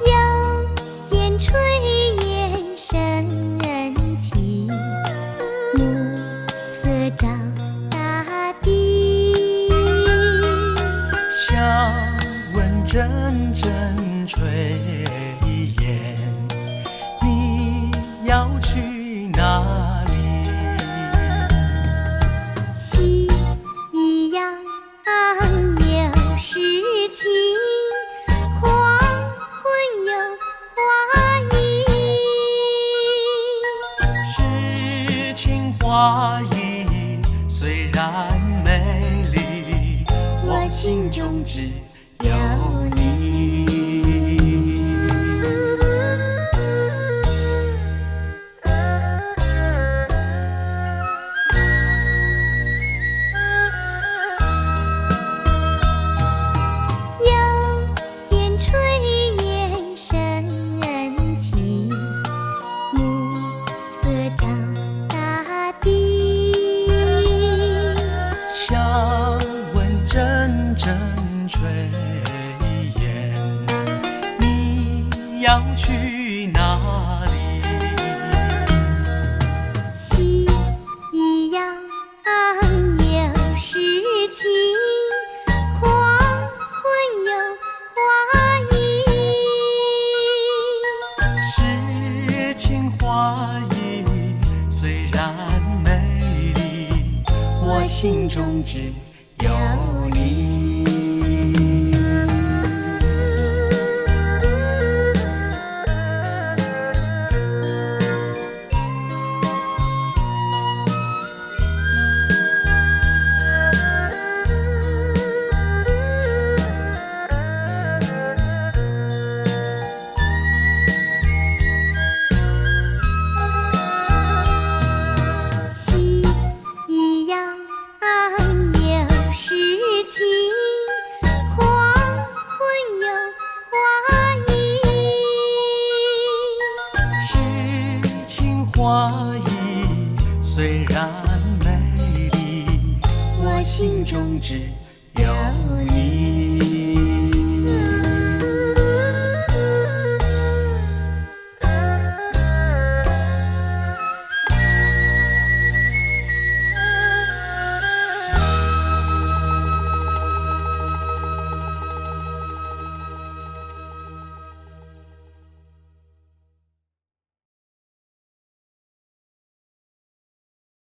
又見炊煙升起，暮色罩大地。想聞陣陣炊煙，你要去哪裡？夕陽有詩情，黃昏有畫意。詩情畫意雖然美麗，我心中只有你。又見炊煙升起，暮色罩大地。想聞陣陣炊煙，你要去哪裡？夕陽有詩情，黃昏有畫意。詩情畫意雖然美麗，我心中只有你。夕陽有詩情，黃昏有畫意。詩情畫意雖然美麗，我心中只有你。